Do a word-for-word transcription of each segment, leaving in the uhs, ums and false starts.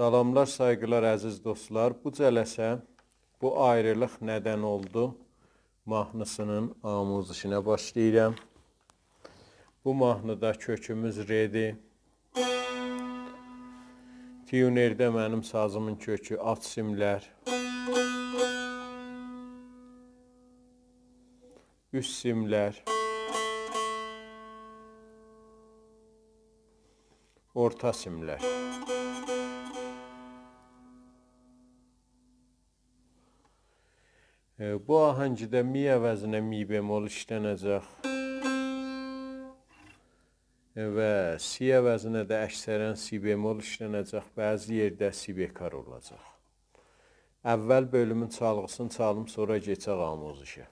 سلاملار، سایغیلار، عزیز دوستلار. بو جلسه «بو آیریلیق ندن اولدو» ماهنی‌سینین آموزشینه باشلاییرام. بو ماهنی‌دا کؤکوموز رئدیر. تیونرده منیم سازیمین کؤکو آلت سیملر، اوست سیملر، اورتا سیملر. ائ، بو آهنگیده می عوضینه می بمل ایشلنه‌جک. ائ، و سی عوضینه ده اکثراً سی بمل ایشلنه‌جک، بعضی یئرده سی بکار اولاجاق. اول بؤلومون چالغی‌سینی چالیم، سونرا کئچک آموزشه.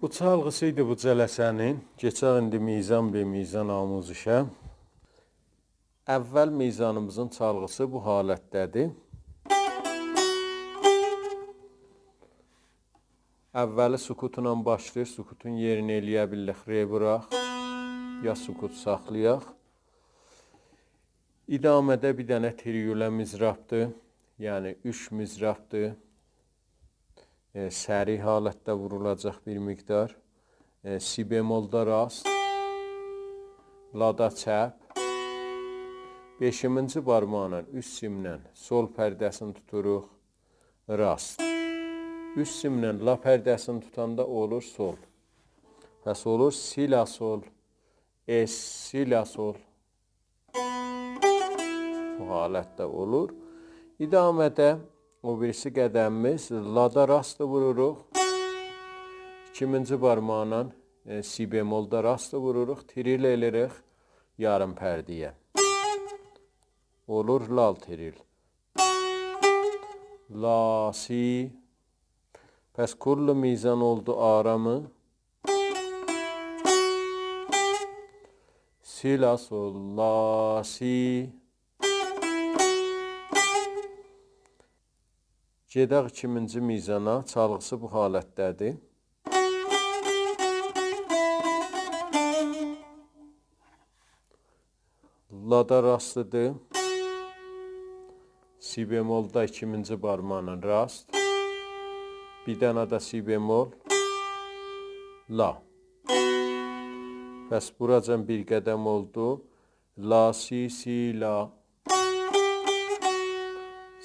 بو چالغی‌سی ایدی بو جلسه‌نین. کئچک ایندی میزان به میزان آموزشه. اول میزانیمیزین چالغی‌سی بو حالتده‌دیر. اولی سکوتلا باشلاییر، سکوتون یئرینی ائلیه بیللیک ر ووراق، یا سکوت ساخلایاق. ادامه‌ده بیر دنه تریوله مضرابدیر، یعنی اوچ مضرابدیر. ائ، سریع حالتده وورولاجاق بیر مقدار. ائ، سی بملدا راست، لادا چپ. بئشیمینجی بارماغینان اوست سیمدن سل پرده‌سینی توتوروق، راست. اوست سیمدن لا پرده‌سینی توتاندا اولور سل. پس اولور سی لا سل، اس، سی لا سل. بو حالتده اولور. ادامه‌ده او بیریسی قدمیمیز لادا راست ووروروق. ایکیمینجی بارماغینان، ائ، سی بملدا راست ووروروق، تریل ائله‌ییریک یاریم پرده‌یه. اولور لال تریل. لا، سی. پس کل میزان اولدو آرامی. سی، لا، سل، لا، سی. گئدک ایکیمینجی میزانا، چالغی‌سی بو حالتده‌دیر. لادا راستیدیر. سی بملدا ایکیمینجی بارماغینان راست. بیر دنه ده سی بمل. لا. پس بوراجان بیر قدم اولدو. لا، سی، سی، لا.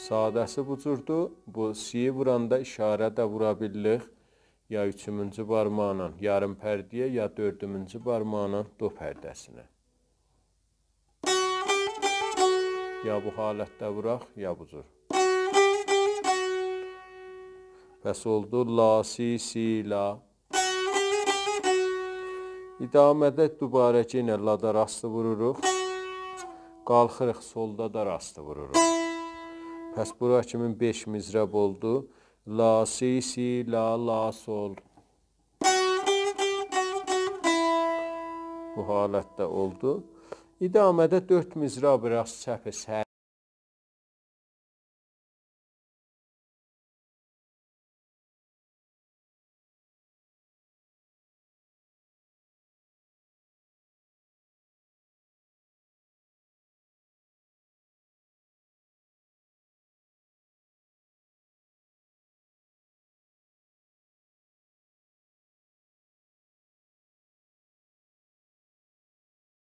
ساده‌سی بو جوردور. بو سی ووراندا اشاره ده وورا بیلیریک. یا اوچومونجو بارماغینان یاریم پرده‌یه، یا دؤردومونجو بارماغینان دو پرده‌سینه. یا بو حالتده ووراق، یا بو جور. پس اولدو لا، سی، سی، لا. ادامه‌ده دوباره یئنه لادا راستی ووروروق. قالخیریق، سلدا دا راستی ووروروق. پس بورا کیمین بئش مضراب اولدو. لا، سی، سی، لا، لا، سل. بو حالتده اولدو. ادامه‌ده دؤرد مضراب راست چپی سریع